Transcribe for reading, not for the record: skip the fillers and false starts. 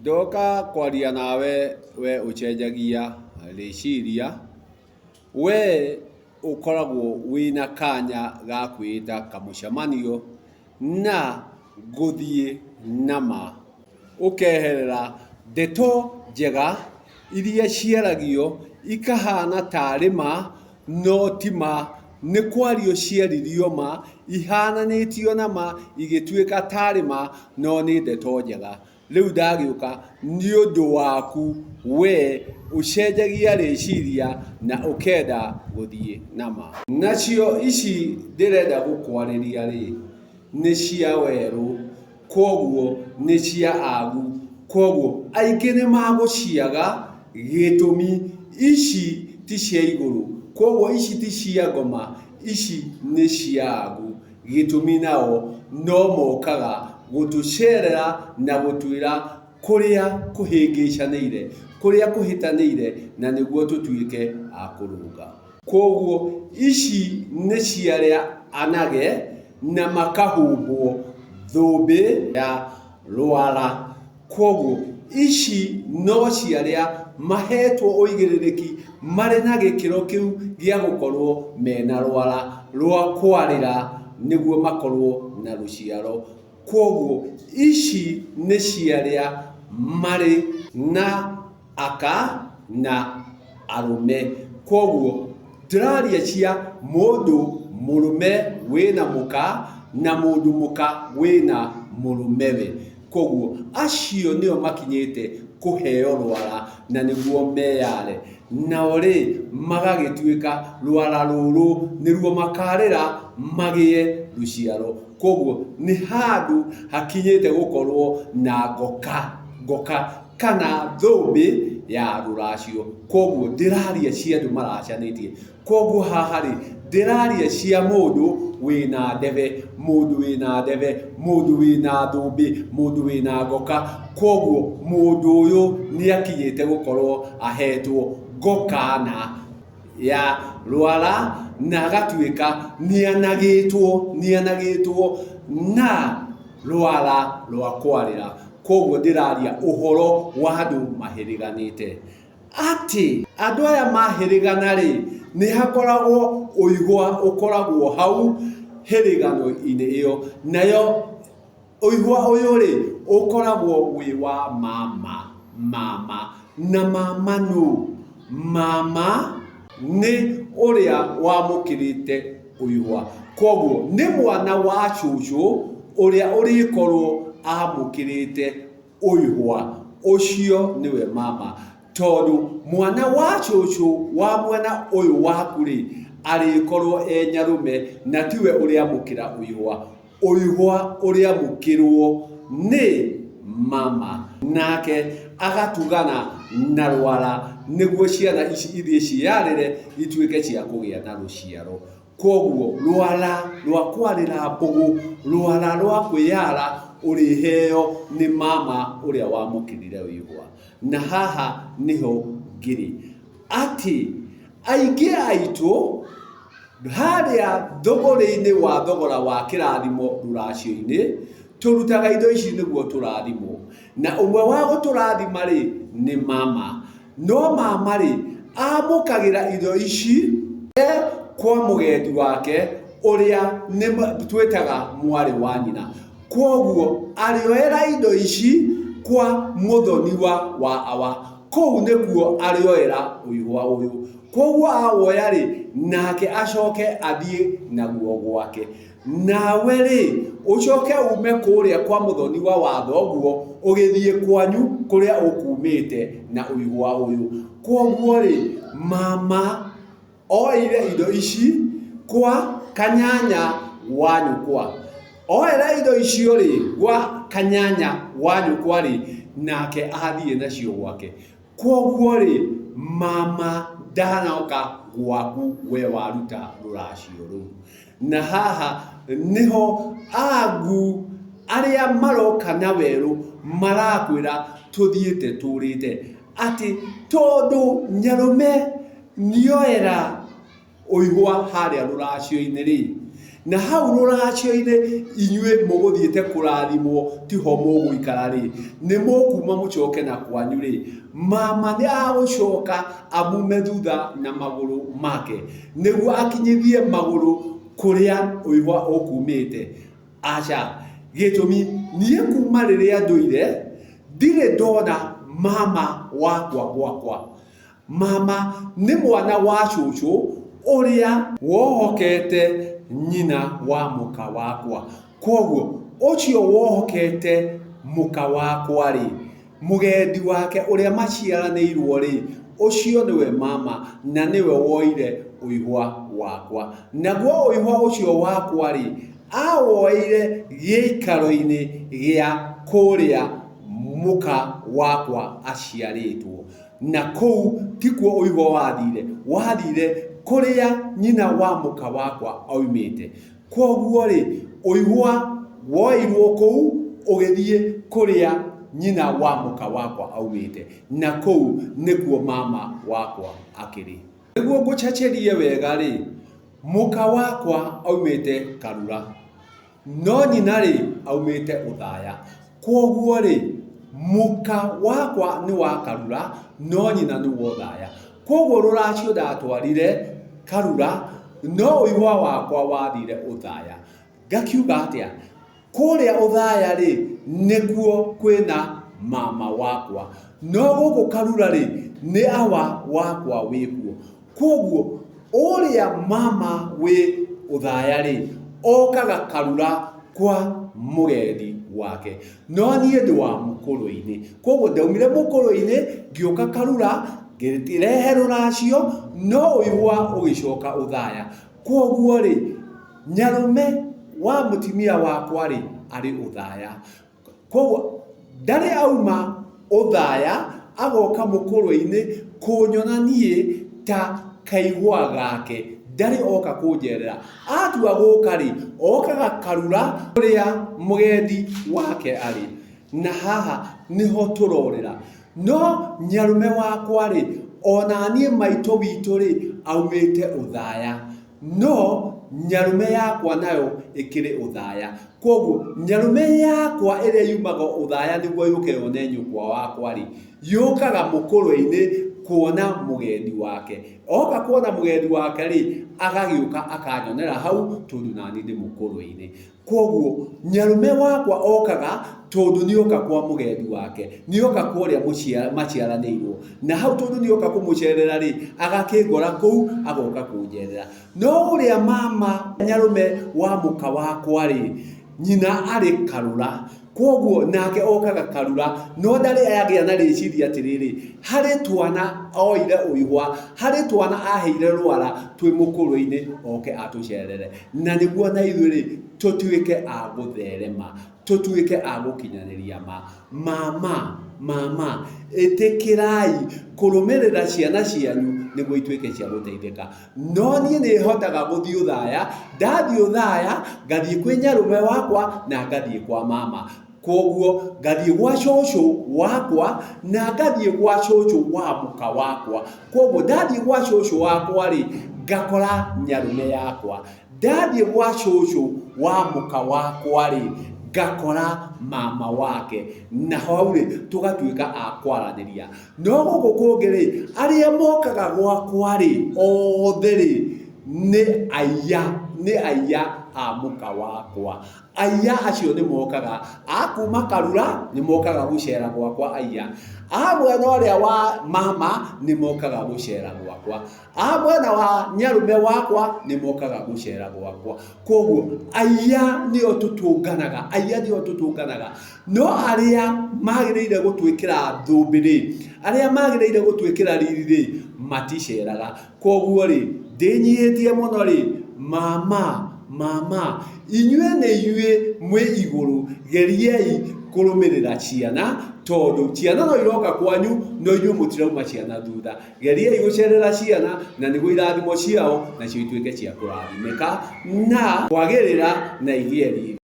Ndoka kwaria nawe we ũcenjagia rĩciria, we ũkoragwo wĩna kanya ga kwĩĩta kamũcemanio na gũthiĩ na ma. Ũkeherera ndeto njega iria ciaragio ikahana tarĩ ma no ti ma, nĩ kwario ciaririo ma ihananĩtio na ma igĩtuĩka tarĩ ma no nĩ ndeto njega. Rĩu ndagĩũka nĩ ũndũ waku we ũcenjagia rĩciria na ũkenda gũthiĩ na ma. Nacio ici ndĩrenda gũkwarĩria-rĩ, nĩ cia werũ, kwoguo nĩ cia agu, kwoguo aingĩ nĩ magũciaga gĩtũmi ici ti cia igũrũ, kwoguo ici ti cia ngoma, ici nĩ cia agu. Gĩtũmi nao no mokaga gũtũcerera na gũtwĩra kũrĩa kũhĩngĩcanĩire, kũrĩa kũhĩtanĩire na nĩguo tũtuĩke a kũrũnga. Kwoguo ici nĩ ciarĩa anage na makahumbwo thũmbĩ ya rwara. Kwoguo ici no ciarĩa mahetwo ũigĩrĩrĩki marĩ na gĩkĩro kĩu gĩa gũkorwo mena rwara rwa kwarĩra nĩguo makorwo na rũciaro. Kwoguo ici nĩ ciarĩa marĩ na aka na arũme. Kwoguo ndĩraria cia mũndũ mũrũme wĩna mũka na mũndũ mũka wĩna mũrũmewe. Kwoguo acio nĩo makinyĩte kũheo rwara na nĩguo meyare. Nao rĩ, magagĩtuĩka rwara rũrũ nĩruo makarĩra magĩe rũciaro. Kwoguo nĩ handũ hakinyĩte gũkorwo na ngoka, ngoka kana thũmbĩ ya rũracio. Kwoguo ndĩraria cia andũ maracanĩtie. Kwoguo haha rĩ, ndĩraria cia mũndũ wĩna ndebe, mũndũ wĩna ndebe, mũndũ wĩna thũmbĩ, mũndũ wĩna ngoka. Kwoguo mũndũ ũyũ nĩ akinyĩte gũkorwo ahetwo ngoka na ya rwara na agatuĩka nĩ anagĩtwo, nĩ anagĩtwo na rwara rwa kwarĩra. Kwoguo ndĩraria ũhoro wa andũ mahĩrĩganĩte. Atĩ andũ aya mahĩrĩgana-rĩ, nĩ hakoragwo ũigwa ũkoragwo hau hĩrĩgano-inĩ ĩyo. Nayo ũigwa ũyũ-rĩ, ũkoragwo wĩ wa mama, mama. Na mama nũ? Mama nĩ ũrĩa wamũkĩrĩte ũigwa. Kwoguo nĩ mwana wa cũcũ ũrĩa ũrĩkorwo amũkĩrĩte ũihwa ũcio nĩwe mama tondũ mwana wa cũcũ wa mwena ũyũ waku rĩ arĩkorwo e nyarũme na tiwe ũrĩamũkĩra ũihwa ũihwa ũrĩamũkĩrwo nĩ mama nake agatugana na rwara nĩguo ciana ici ithiĩ ciĩyarĩre ituĩke cia kũgĩa na rũciaro. Kwoguo rwara rwa kwarĩra mbũgũ, rwara rwa kwĩyara ũrĩheo nĩ mama ũrĩa wamũkĩrire wĩhwa. Na haha nĩho ngĩrĩ atĩ aingĩ aitũ harĩa thũgũrĩ-inĩ wa thogora wa kĩrathimo rũracio-inĩ, tũrutaga indo ici nĩguo tũrathimwo. Na ũmwe wa gũtũrathima-rĩ nĩ mama. No mama-rĩ, amũkagĩra indo ici e kwa mũgendi wake ũrĩa nĩ twĩtaga mwarĩ wa nyina. Kwoguo arĩoera indo ici kwa mũthoniwa wa awa. Kũu nĩkuo arĩoera ũihwa ũyũ. Kwoguo awoya-rĩ, nake acoke athiĩ naguo gwake. Nawe-rĩ, ũcoke uume kũrĩa kwa mũthoniwa wa thoguo, ũgĩthiĩ kwanyu kũrĩa ũkuumĩte na ũigua ũyũ. Kwoguo-rĩ, mama oire indo ici kwa kanyanya wa nyũkwa. Oera indo icio-rĩ, gwa kanyanya wa nyũkwa-rĩ, nake athiĩ nacio gwake. Kwoguo-rĩ, mama ndanoka gwaku we waruta rũracio rũu. Na haha nĩho angu arĩa maroka na werũ marakwĩra tũthiĩte tũrĩte, atĩ tondũ nyarũme nĩoera ũihwa harĩa rũracio-inĩ rĩ, Na hau rũracio-inĩ inyuĩ mũgũthiĩte kũrathimwo tiho mũgũikara rĩ, nĩ mũkuma mũcoke na kwanyu rĩ, mama nĩ agũcoka amume thutha na magũrũ make nĩguo akinyithie magũrũ kũrĩa ũihwa ũkumĩte. Aca, gĩtũmi niĩ kuma rĩrĩa ndũire ndirĩ ndona mama wakwa gwakwa. Mama nĩ mwana wa cũcũ ũrĩa wohokete nyina wa mũka wakwa. Kwoguo ũcio wohokete mũka wakwa-rĩ, mũgendi wake ũrĩa maciaranĩirwo-rĩ, ũcio nĩwe mama na nĩwe woire ũihwa wakwa. Naguo ũihwa ũcio wakwa-rĩ, awoeire gĩikaro-inĩ gĩa kũrĩa mũka wakwa aciarĩtwo. Na kũu tikuo ũihwa wathire, wathire kũrĩa nyina wa mũka wakwa oimĩte. Kwoguo-rĩ, ũihwa woirwo kũu ũgĩthiĩ kũrĩa nyina wa mũka wakwa aumĩte, na kũu nĩkuo mama wakwa akĩrĩ. Nĩguo ngũcecerie wega-rĩ, mũka wakwa aumĩte Karura. No nyina-rĩ, aumĩte Ũthaya. Kwoguo-rĩ, mũka wakwa nĩ wa Karura, no nyina nĩ wa Ũthaya. Kwoguo rũracio ndatwarire Karura, no ũihwa wakwa wathire Ũthaya. Ngakiuga atĩa? Kũrĩa Ũthaya-rĩ, nĩkuo kwĩna mama wakwa. No gũkũ Karura-rĩ, nĩ awa wakwa wĩkuo. Kwoguo ũrĩa mama wĩ Ũthaya-rĩ, okaga Karura kwa mũgendi wake. No niĩ ndĩ wa Mũkũrwe-inĩ. Kwoguo ndaumire Mũkũrwe-inĩ, ngĩũka Karura, ngĩrehe rũracio, no ũihwa ũgĩcoka Ũthaya. Kwoguo-rĩ, nyarũme wa mũtumia wakwa-rĩ, arĩ Ũthaya. Koguo ndarĩ auma Ũthaya agoka Mũkũrwe-inĩ kũnyona niĩ ta kaigwa gake, ndarĩ oka kũnjerera. Atua gũka-rĩ, okaga Karura kũrĩa mũgendi wake arĩ. Na haha nĩho tũrorĩra. No nyarũme wakwa-rĩ, ona niĩ maitũ witũ-rĩ, aumĩte Ũthaya. No nyarũme yakwa nayo ĩkĩrĩ Ũthaya. Kwoguo nyarũme yakwa ĩrĩa yumaga Ũthaya nĩguo yũke yone nyũkwa wakwa-rĩ, yũkaga Mũkũrwe-inĩ kuona mũgendi wake. Oka kuona mũgendi wake-rĩ, agagĩũka akanyonera hau tondũ naniĩ ndĩ Mũkũrwe-inĩ. Kwoguo nyarũme wakwa okaga tondũ nĩoka kwa mũgendi wake, nĩoka kwa ũrĩa maciaranĩirwo. Na hau tondũ nĩoka kũmũcerera rĩ, agakĩngora kũu agoka kũnjerera. No ũrĩa mama nyarũme wa mũka wakwa rĩ, nyina arĩ Karũra. Kwoguo nake okaga Karura, no ndarĩ agĩa na rĩciria atĩrĩrĩ, harĩ twana oire ũihwa, harĩ twana aheire rwara twĩ Mũkũrwe-inĩ oke atũcerere. Na nĩguo na ithuĩ-rĩ, tũtuĩke a gũtherema, tũtuĩke a gũkinyanĩria ma. Mama, mama, ĩtĩkĩrai kũrũmĩrĩra ciana cianyu nĩguo ituĩke cia gũteithĩka. No niĩ nĩ hotaga gũthiĩ Ũthaya, ndathiĩ Ũthaya, ngathiĩ kwĩ nyarũme wakwa na ngathiĩ kwa mama. Kwoguo ngathiĩ gwa cũcũ wakwa na ngathiĩ gwa cũcũ wa mũka wakwa. Kwoguo ndathiĩ gwa cũcũ wakwa rĩ, ngakora nyarũme yakwa. Ndathiĩ gwa cũcũ wa mũka wakwa-rĩ, ngakora mama wake, na hau-rĩ, tũgatuĩka a kwaranĩria. No gũkũ kũngĩ-rĩ, arĩa mokaga gwakwa-rĩ, othe-rĩ, nĩ aiya, nĩ aiya a mũka wakwa. Aiya acio nĩ mokaga, a kuma Karura nĩ mokaga gũcera gwakwa aiya, a mwena ũrĩa wa mama nĩ mokaga gũcera gwakwa. A mwena wa nyarũme wakwa nĩ mokaga gũcera gwakwa. Kwoguo aiya nĩo tũtũnganaga, aiya nĩo tũtũnganaga. No arĩa magĩrĩire gũtwĩkĩra thũmbĩ rĩ, arĩa magĩrĩire gũtwĩkĩra riri rĩ, maticeraga. Kwoguo rĩ, ndĩnyihĩtie mũno rĩ, mama, mama, inyuĩ nĩ inyuĩ mwĩ igũrũ, geriai kũrũmĩrĩra ciana, tondũ ciana no iroka kwanyu, no inyuĩ mũtirauma ciana thutha. Geriai gũcerera ciana na nĩguo irathimo ciao nacio ituĩke cia kũrathimĩka na kwagĩrĩra na igĩe riri.